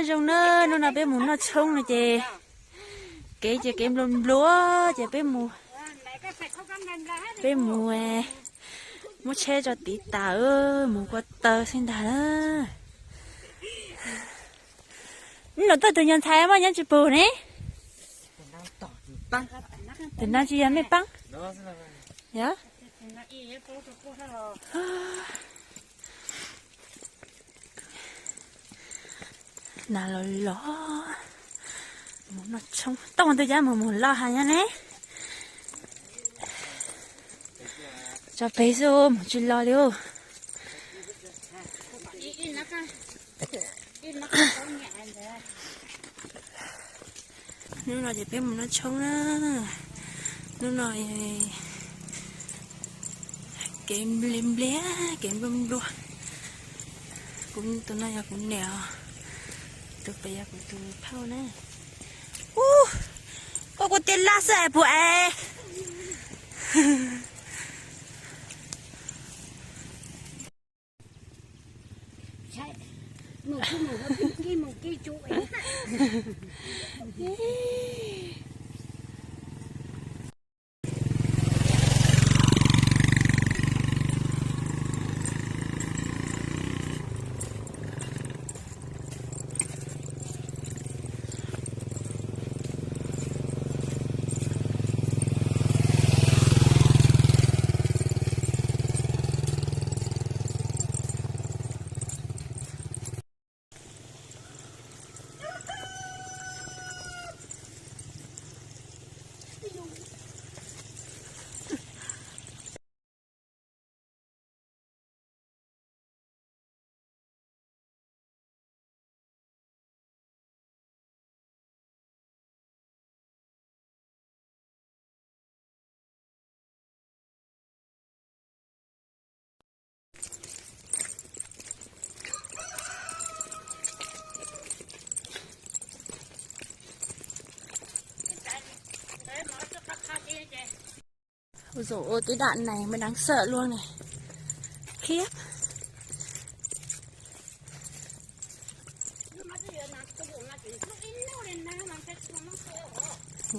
Zoo na, hnub no peb mus noj tshoob no ces kev ces kev nplua nplua ces peb mus, peb mus muab tsheb tso tiv tas, mus kua taw xwb ntag na. Nub no tuaj tus nyuag ntxhais mas nyob tsis pum ne. Tus no tsis yog mej paab? Yog. Nas los los, mus noj tshoob, tooj tus cab mus mus los has nyob ne. Tso peg xwb mus tsis los li. Hnub no ces peb mus noj tshoob na. Hnub no kev npliag npliag, kev nplua nplua. Kuv tus no yog kuv niam os, tus pem yog kuv tus phauj na. Ub, koj kuv tias laj xwb es puas es. Ua zaum ua tib dam nees mas đáng sợ luôn này. Khiếp.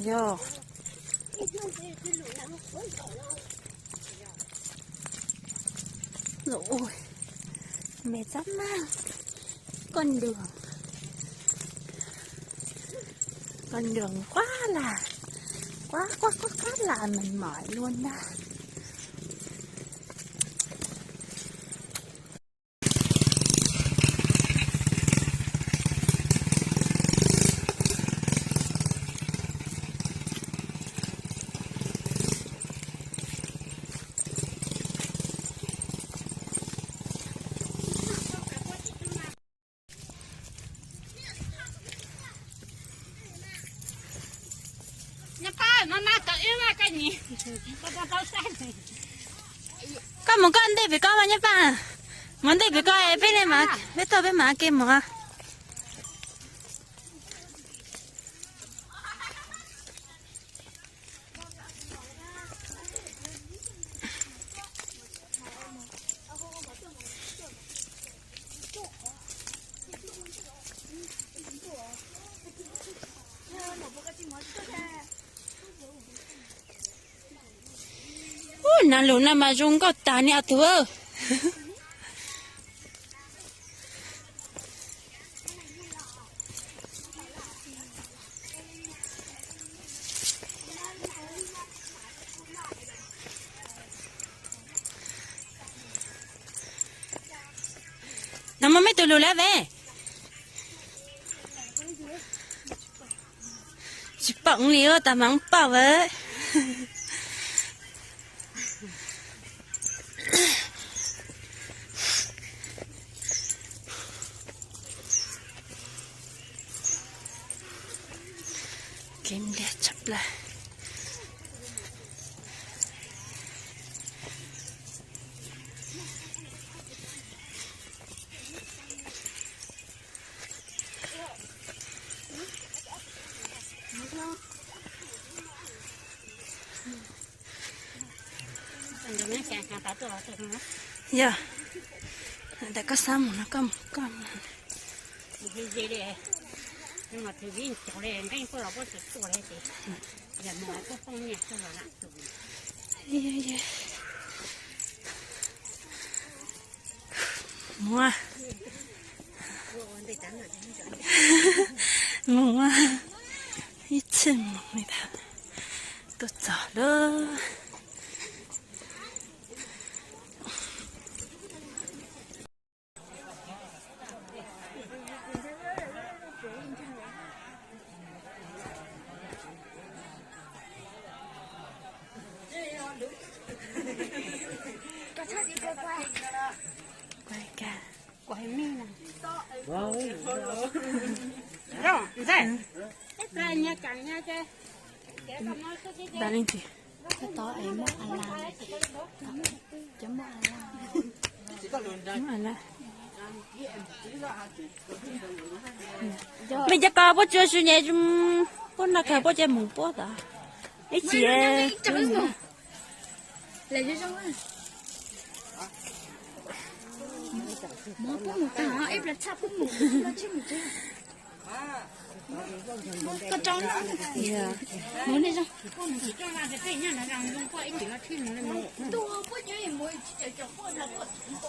Yog. Ui, mệt dã man. Con đường, con đường quá là, quá, quá, quá, quá là mệt mỏi luôn đó. Koj mus koj ntej pem koj mas Nyob Paj, mus ntej pem koj es peb li mas peb tuaj peb mam ke mus. Ub, nas lus no mas zoo nkauj tag ne ob tug. Nov mas mej tus lus lawm ve. Tsis paub li, tas mas paub lawm. Kev npliag tshaj plaws. Yog, ntawm koj xav mus no koj mus koj. Tus ze ze li, no mas tus vib ncaus li, nqeeb puab los puab tsis tuaj li ces, yog mus puab poob nyiaj xwb los lam tus. Mus, mus ib txhij moos li ntag, tuaj txog lawm. Leej twg? Cov muaj a la. Muaj a la. Mej cov ko puab tsuas su nyem, puab noj kawg puab coj moog puab tod. Ib chim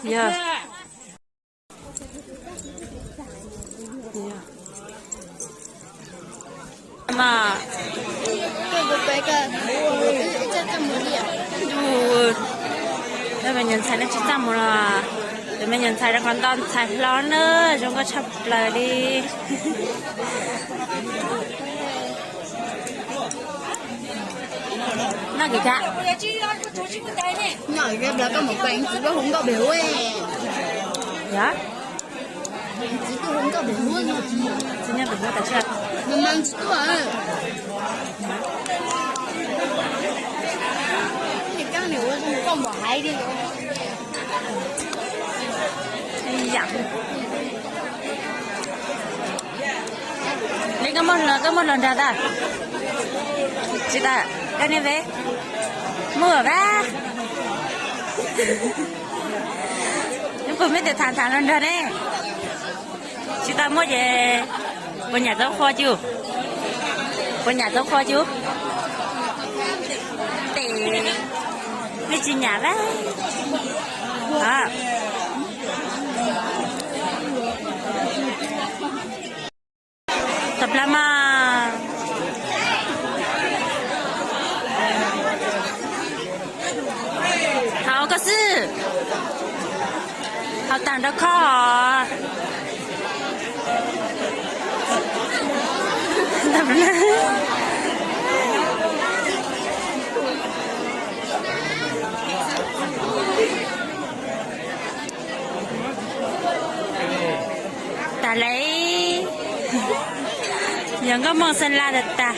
Yog. Mas, tus me nyuam ntxhais no tsis txaj muag los, tus me nyuam ntxhais no qhov nto ntxhais hlo na, zoo nkauj tshaj plaws li. Noj kis cas? Noj kis cas, koj mus pem txiv koj hu nkauj pem huab. Yog. Txiv koj hu nkauj pem huab no. Txiv nyob pem huab tas tsis. Nws mas tsis tuaj. Koj nim ua zoo koj npaum hais li. Yam li koj muaj, koj muaj hluas nraug tas? Tsis tas, koj niam peb muaj vas. Nub puas mej tes tham tham hluas nraug ne? Tsis tas muaj ces puas nyam txob qhua cuj? Puas nyam txob qhua cuj? Tes mej tsis nyam vas. Tawm plaws mas. Haus koj xwb. Haus tag nrho kho. Tas lawm, yog nkauj mooj xeeb laj tas tas.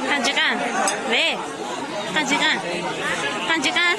Qaj tsis qaj, ve, qaj tsis qaj, qaj tsis qaj.